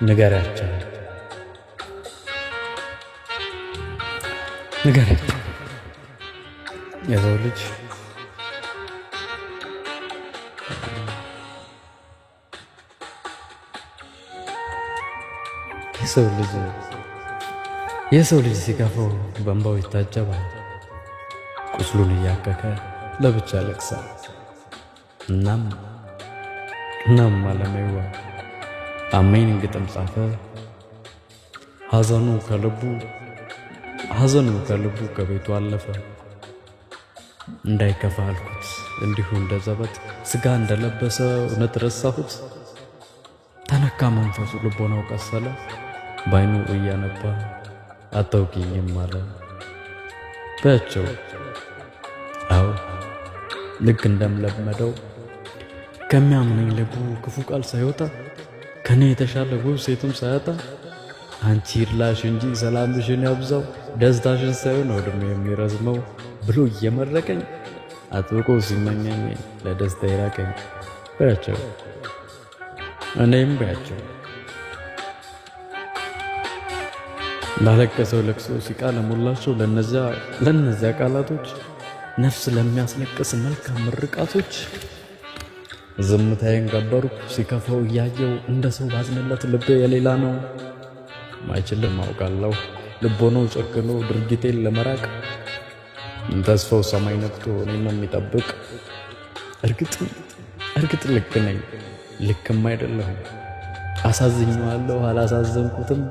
ንገሪያቸው ንገሪያቸው። የሰው ልጅ የሰው ልጅ የሰው ልጅ ሲከፋው በእንባው ይታጀባል። ቁስሉን እያከከ ለብቻ ያለቅሳል። እናም እናም አለሜዋ አሜን ግጥም ጻፈ። ሐዘኑ ከልቡ ሐዘኑ ከልቡ ከቤቱ አለፈ። እንዳይከፋ አልኩት እንዲሁ እንደ ዘበት ስጋ እንደለበሰ እውነት ረሳሁት። ተነካ መንፈሱ ልቦናው ቀሰለ። ባይኑ እያነባ አታውቂኝም አለ። በያቸው አዎ ልክ እንደምለመደው ከሚያምነኝ ልቡ ክፉ ቃል ሳይወጣ ከኔ የተሻለ ውብ ሴትም ሳያጣ አንቺ ይርላሽ እንጂ ሰላምሽን ያብዛው ደስታሽን ሳይሆን እድሜ የሚረዝመው ብሎ እየመረቀኝ አጥብቆ ሲመኘኝ ለደስታ ይራቀኝ። በያቸው እኔም በያቸው ላለቀሰው ለቅሶ ሲቃ ለሞላቸው ለነዚያ ቃላቶች ነፍስ ለሚያስለቅስ መልካም ምርቃቶች ዝምታዬን ገበርኩ። ሲከፋው እያየው እንደ ሰው ባዝንለት ልቤ የሌላ ነው። ማይችልም አውቃለሁ ልቦናው ጨክኖ ድርጊቴን ለመራቅ ተስፋው ሰማይ ነክቶ እኔን ነው የሚጠብቅ። እርግጥ እርግጥ ልክ ነኝ ልክም አይደለሁም። አሳዝኜዋለሁ አላሳዘንኩትም።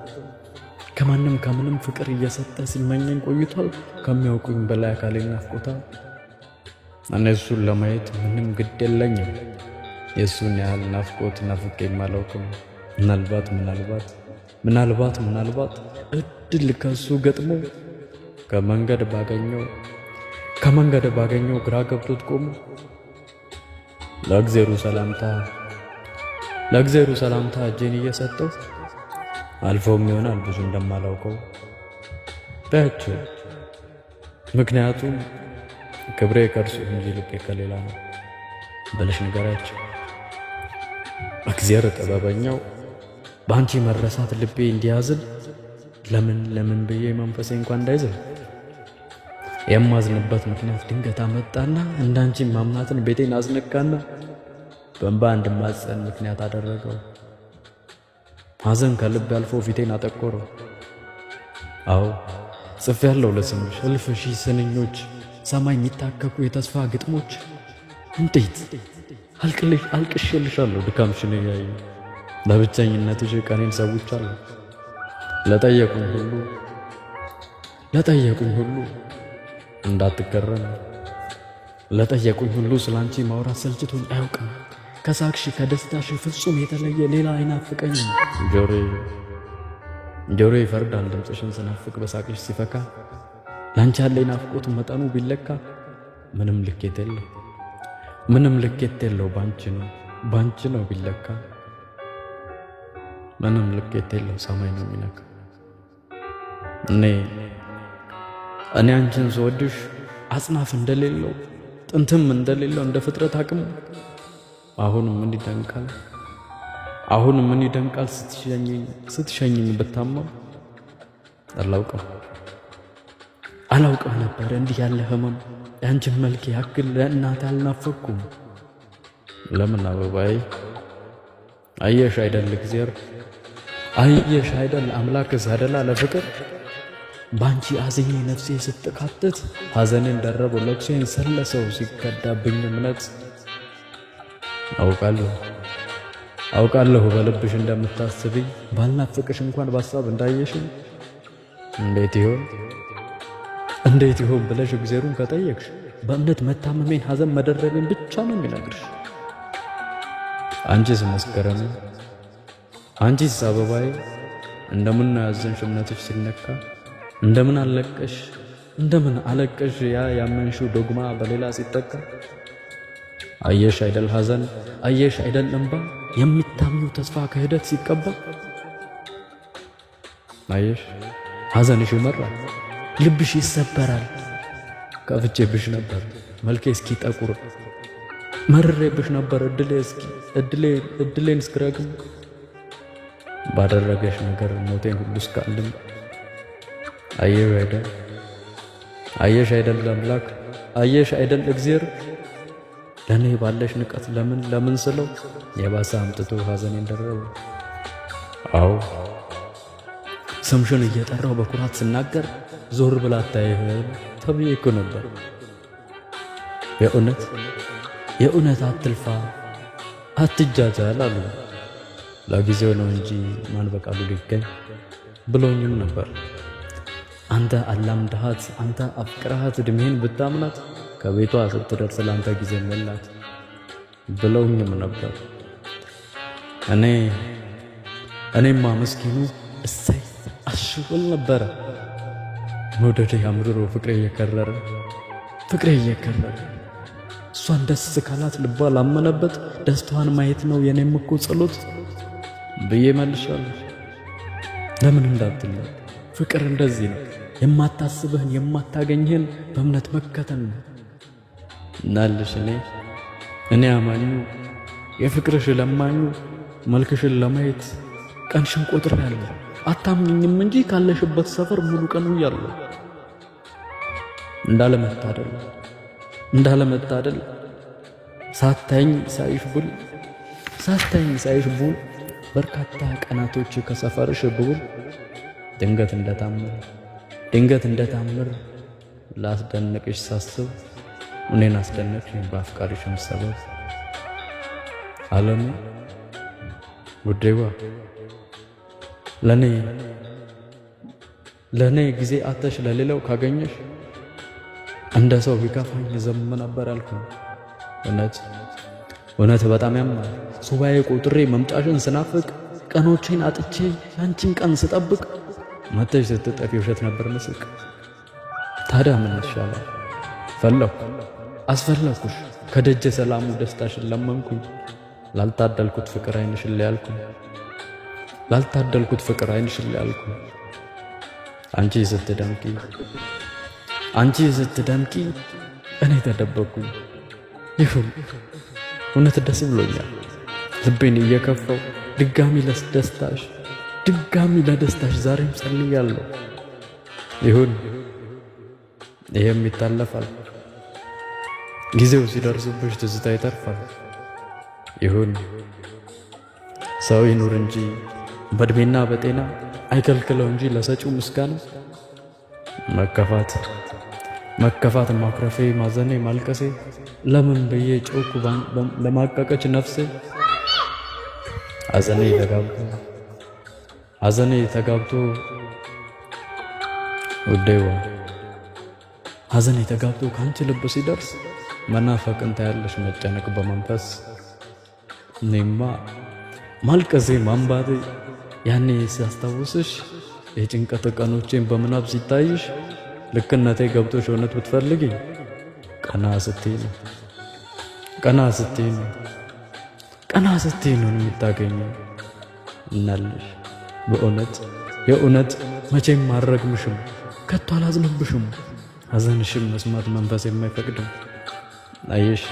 ከማንም ከምንም ፍቅር እየሰጠ ሲመኘኝ ቆይቷል። ከሚያውቁኝ በላይ አካሌን ናፍቆታል። እኔ እሱን ለማየት ምንም ግድ የለኝም። የእሱን ያህል ናፍቆት ናፍቄም አላውቅም። ምናልባት ምናልባት ምናልባት ምናልባት እድል ከሱ ገጥሞ ከመንገድ ባገኘው ከመንገድ ባገኘው ግራ ገብቶት ቆሞ ለእግዜሩ ሰላምታ ለእግዜሩ ሰላምታ እጄን እየሰጠው አልፎም ይሆናል ብዙ እንደማላውቀው በያቸው። ምክንያቱም ክብሬ ከእርሱ እንጂ ልቤ ከሌላ ነው ብለሽ ንገሪያቸው። እግዚአብሔር ጥበበኛው በአንቺ መረሳት ልቤ እንዲያዝን ለምን ለምን ብዬ መንፈሴ እንኳን እንዳይዝን የማዝንበት ምክንያት ድንገት አመጣና እንዳንቺ ማምናትን ቤቴን አስነካና በእንባ እንድማጸን ምክንያት አደረገው። ሐዘን ከልብ ያልፎ ፊቴን አጠቆረው። አዎ ጽፌያለሁ ለስምሽ እልፍ ሺህ ስንኞች ሰማይ የሚታከኩ የተስፋ ግጥሞች። እንዴት አልቅልሽ አልቅሼልሻለሁ ድካምሽን እያየሁ ለብቸኝነትሽ ቀኔን ሰውቻለሁ። ለጠየቁኝ ሁሉ ለጠየቁኝ ሁሉ እንዳትገረም ለጠየቁኝ ሁሉ ስላንቺ ማውራት ሰልችቶኝ አያውቅም። ከሳቅሽ ከደስታሽ ፍጹም የተለየ ሌላ አይናፍቀኝም። ጆሮዬ ጆሮዬ ይፈርዳል ድምፅሽን ስናፍቅ በሳቅሽ ሲፈካ ላንቺ ያለኝ ናፍቆት መጠኑ ቢለካ ምንም ልኬት የለው ምንም ልኬት የለው። ባንቺ ነው ባንቺ ነው ቢለካ ምንም ልኬት የለው ሰማይ ነው የሚነካ። እኔ እኔ አንቺን ስወድሽ አጽናፍ እንደሌለው ጥንትም እንደሌለው እንደ ፍጥረት አቅሙ አሁን ምን ይደንቃል አሁን ምን ይደንቃል ስትሸኘኝ ስትሸኘኝ ብታመም አላውቅም አላውቅም ነበር እንዲህ ያለ ህመም ያንቺን መልክ ያክል ለእናቴ አልናፈኩም። ለምን አበባዬ አየሽ አይደል እግዚአብሔር አየሽ አይደል አምላክ ሳደላ ለፍቅር ባንቺ አዝኜ ነፍሴ ስትካትት ሐዘኔን ደረበው ለቅሶዬን ሰለሰው ሲከዳብኝ እምነት። አውቃለሁ አውቃለሁ በልብሽ እንደምታስብኝ ባልናፍቅሽ እንኳን በሀሳብ እንዳየሽኝ እንዴት ይሆን እንዴት ይሆን ብለሽ እግዜሩን ከጠየቅሽ በእምነት መታመሜን ሐዘን መደረቤን ብቻ ነው የሚነግርሽ። አንቺስ መስከረም አንቺስ አበባዬ እንደምን ነው ያዘንሽ እምነትሽ ሲነካ እንደምን አለቀሽ እንደምን አለቀሽ ያ ያመንሽው ዶግማ በሌላ ሲተካ። አየሽ አይደል ሐዘን አየሽ አይደል እንባ የሚታምኚው ተስፋ ክህደት ሲቀባ። አየሽ ሐዘንሽ ይመራል ልብሽ ይሰበራል። ከፍቼብሽ ነበር መልኬ እስኪ ጠቁር መርሬብሽ ነበር እድሌ እስኪ እድሌ እድሌን እስክረግም። ባደረገሽ ነገር ሞቴን ሁሉ እስካልም። አየሽ አይደል፣ አየሽ አይደል አምላክ፣ አየሽ አይደል እግዜር፣ ለእኔ ባለሽ ንቀት ለምን ለምን ስለው የባሰ አምጥቶ ሐዘኔን ደረበው። አዎ፣ ስምሽን እየጠራው በኩራት ስናገር ዞር ብላ አታይህም ተብዬ እኮ ነበር። የእውነት የእውነት አትልፋ አትጃጃል አሉ። ለጊዜው ነው እንጂ ማን በቃሉ ሊገኝ ብሎኝም ነበር። አንተ አላምድሃት፣ አንተ አፍቅረሃት እድሜህን ብታምናት ከቤቷ ስትደርስ ለአንተ ጊዜ የላት ብለውኝም ነበር። እኔ እኔማ ምስኪኑ እሰይ አሽብል ነበረ። መውደዴ አምርሮ ፍቅሬ እየከረረ፣ ፍቅሬ እየከረረ፣ እሷን ደስ ካላት ልቧ ላመነበት ደስታዋን ማየት ነው የኔም እኮ ጸሎት ብዬ መልሻለሁ። ለምን እንዳትል ፍቅር እንደዚህ ነው። የማታስብህን የማታገኝህን በእምነት መከተል ነው። እናልሽ እኔ አማኙ የፍቅርሽ ለማኙ መልክሽን ለማየት ቀንሽን ቆጥሬያለሁ። አታምኝኝም እንጂ ካለሽበት ሰፈር ሙሉ ቀን ውያለሁ። እንዳለመታደል እንዳለመታደል ሳታይኝ ሳይሽ ቡል፣ ሳታይኝ ሳይሽ ቡል፣ በርካታ ቀናቶች ከሰፈርሽ ብውል፣ ድንገት እንደታምር፣ ድንገት እንደታምር ላስደንቅሽ ሳስብ እኔን አስደነቅሽኝ በአፍቃሪሽም ሰበብ። ዓለሙ ጉዴዋ ለኔ ለኔ ጊዜ አተሽ ለሌላው ካገኘሽ እንደ ሰው ቢከፋኝ ዘም ነበር ያልኩኝ። እውነት እውነት በጣም ያማል። ሱባኤ ቆጥሬ መምጫሽን ስናፍቅ፣ ቀኖቼን አጥቼ ያንቺን ቀን ስጠብቅ መተሽ ስትጠፊ ውሸት ነበር ምስቅ። ታዲያ ምን ይሻላል? ፈለኩ አስፈለኩሽ፣ ከደጀ ሰላሙ ደስታሽን ለመንኩኝ። ላልታደልኩት ፍቅር ዓይንሽን ሊያልኩኝ፣ ላልታደልኩት ፍቅር ዓይንሽን ሊያልኩኝ። አንቺ ስትደምቂ፣ አንቺ ስትደምቂ እኔ ተደበቅኩኝ። ይሁን፣ እውነት ደስ ብሎኛል። ልቤን እየከፋው ድጋሚ ለደስታሽ፣ ድጋሚ ለደስታሽ ዛሬም ጸልያለሁ። ይሁን፣ ይሄም ይታለፋል። ጊዜው ሲደርስብሽ ትዝታ ይተርፋል። ይሁን፣ ሰው ይኑር እንጂ በእድሜና በጤና አይከልክለው እንጂ ለሰጪው ምስጋና። መከፋት መከፋት ማኩረፌ ማዘኔ ማልቀሴ ለምን ብዬ ጮኩ ለማቀቀች ነፍሴ። ሐዘኔ ተጋብቶ፣ ሐዘኔ ተጋብቶ ውዴዋ፣ ሐዘኔ ተጋብቶ ከአንቺ ልብ ሲደርስ መናፈቅን ታያለሽ መጨነቅ በመንፈስ። እኔማ ማልቀሴ ማንባቴ ያኔ ሲያስታውስሽ፣ የጭንቀት ቀኖቼን በምናብ ሲታይሽ፣ ልክነቴ ገብቶሽ እውነት ብትፈልጊ ቀና ስትይ ነው፣ ቀና ስትይ ነው፣ ቀና ስትይ ነው የምታገኘው። እናልሽ በእውነት የእውነት መቼም አልረግምሽም፣ ከቶ አላዝንብሽም። ሐዘንሽም መስማት መንፈስ የማይፈቅድም። አየሽ፣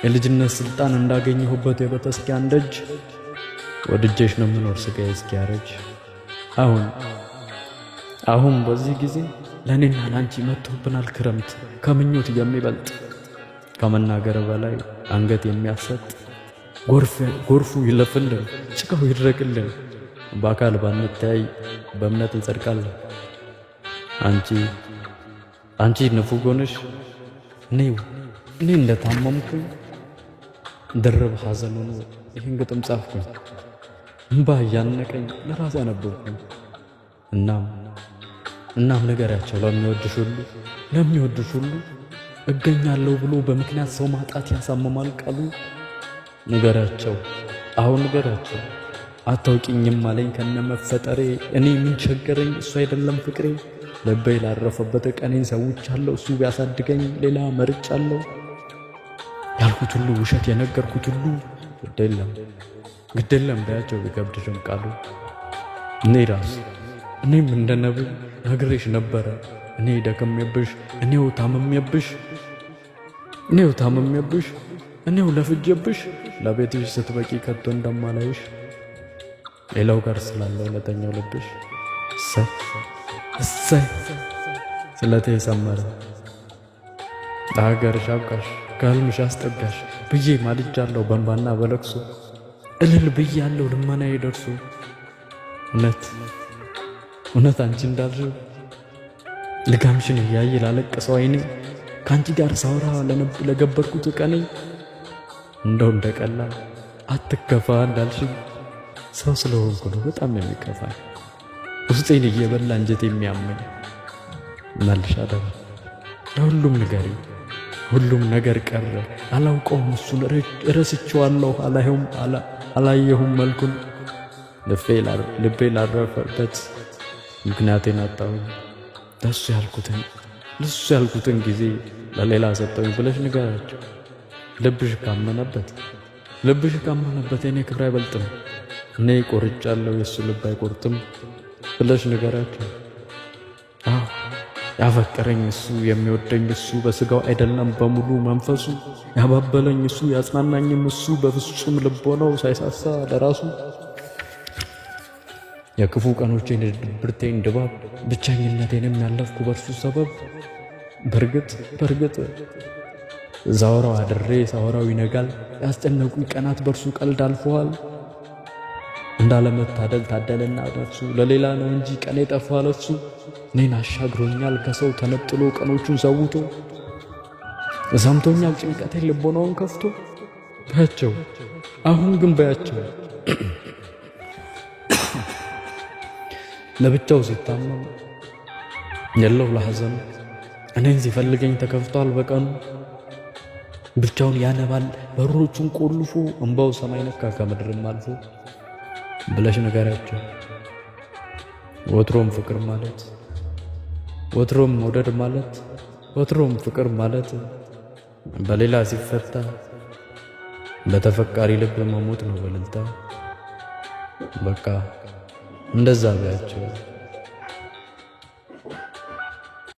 የልጅነት ስልጣን እንዳገኘሁበት የቤተክርስቲያን ደጅ ወድጄሽ ነው የምኖር ስጋዬ እስኪያረጅ። አሁን አሁን በዚህ ጊዜ ለእኔና ለአንቺ መጥቶብናል ክረምት ከምኞት የሚበልጥ፣ ከመናገር በላይ አንገት የሚያሰጥ። ጎርፉ ይለፍልን፣ ጭቃው ይድረቅልን። በአካል ባንተያይ በእምነት እንጸድቃለን። አንቺ አንቺ ንፉግ ሆነሽ እኔ እንደታመምኩኝ ድርብ ሐዘን ሆኖ ይህን ግጥም ጻፍኩኝ። እምባ እያነቀኝ ለራሴ አነበብኩኝ። እናም እናም ንገሪያቸው ለሚወድሽ ሁሉ፣ ለሚወድሽ ሁሉ እገኛለሁ ብሎ በምክንያት ሰው ማጣት ያሳምማል ቃሉ። ንገሪያቸው፣ አሁን ንገሪያቸው። አታውቂኝም አለኝ ከነመፈጠሬ፣ እኔ ምን ቸገረኝ እሱ አይደለም ፍቅሬ። ልቤ ላረፈበት ቀኔን ሰውቻለሁ፣ እሱ ቢያሳድገኝ ሌላ መርጫለሁ። ያልኩት ሁሉ ውሸት፣ የነገርኩት ሁሉ ግድ የለም፣ ግድ የለም በያቸው ቢከብድሽም ቃሉ። እኔ ራስ እኔም እንደ ነብይ ነግሬሽ ነበረ። እኔ ደክሜብሽ፣ እኔው ታመሜብሽ፣ እኔው ታመሜብሽ፣ እኔው ለፍጄብሽ ለቤትሽ ስትበቂ ከቶ እንደማላይሽ። ሌላው ጋር ስላለው እውነተኛው ልብሽ እሰይ እሰይ ስለቴ ሰመረ። ለሀገርሽ አብቃሽ ከህልምሽ አስጠጋሽ ብዬ ማልጃለሁ በእንባና በለቅሶ እልል ብያለሁ ልመናዬ ደርሶ። እውነት እውነት አንቺ እንዳልሽው ልጋምሽን እያየ ላለቀሰው አይኔ ከአንቺ ጋር ሳውራ ለገበርኩት ቀኔ እንደው እንደቀላል አትከፋ እንዳልሽኝ ሰው ስለሆንኩ ነው በጣም የሚከፋኝ ውስጤን እየበላ አንጀት የሚያመኝ። መልሽ አደራ ለሁሉም ንገሪው፣ ሁሉም ነገር ቀረ አላውቀውም እሱን እረስቼዋለሁ አላየሁም መልኩን ልቤ ላረፈበት ምክንያቴን አጣሁኝ። ለሱ ያልኩትን ጊዜ ለሌላ ሰጠሁኝ ብለሽ ንገራቸው። ልብሽ ካመነበት ልብሽ ካመነበት የኔ ክብር አይበልጥም፣ እኔ ቆርጫለሁ የእሱ ልብ አይቆርጥም ብለሽ ንገራቸው። አዎ ያፈቀረኝ እሱ የሚወደኝ እሱ በስጋው አይደለም በሙሉ መንፈሱ፣ ያባበለኝ እሱ ያጽናናኝም እሱ በፍጹም ልቦናው ሳይሳሳ ለራሱ፣ የክፉ ቀኖቼን የድብርቴን ድባብ ብቸኝነቴንም ያለፍኩ በእርሱ ሰበብ። በርግጥ በርግጥ ዛወራው አድሬ ሳወራው ይነጋል፣ ያስጨነቁኝ ቀናት በእርሱ ቀልድ አልፈዋል። እንዳለመታደል ታደለና ነፍሱ ለሌላ ነው እንጂ ቀኔ ጠፋ ለሱ። እኔን አሻግሮኛል ከሰው ተነጥሎ ቀኖቹን ሰውቶ፣ ሰምቶኛል ጭንቀቴን ልቦናውን ከፍቶ። በያቸው አሁን ግን በያቸው ለብቻው ሲታመም የለው ለሐዘኑ እኔን ሲፈልገኝ ተከፍቷል በቀኑ። ብቻውን ያነባል በሮቹን ቆልፎ እንባው ሰማይ ነካ ከምድርም አልፎ ብለሽ ንገሪያቸው። ወትሮም ፍቅር ማለት ወትሮም መውደድ ማለት ወትሮም ፍቅር ማለት በሌላ ሲፈታ በተፈቃሪ ልብ መሞት ነው በእልልታ። በቃ እንደዛ በያቸው።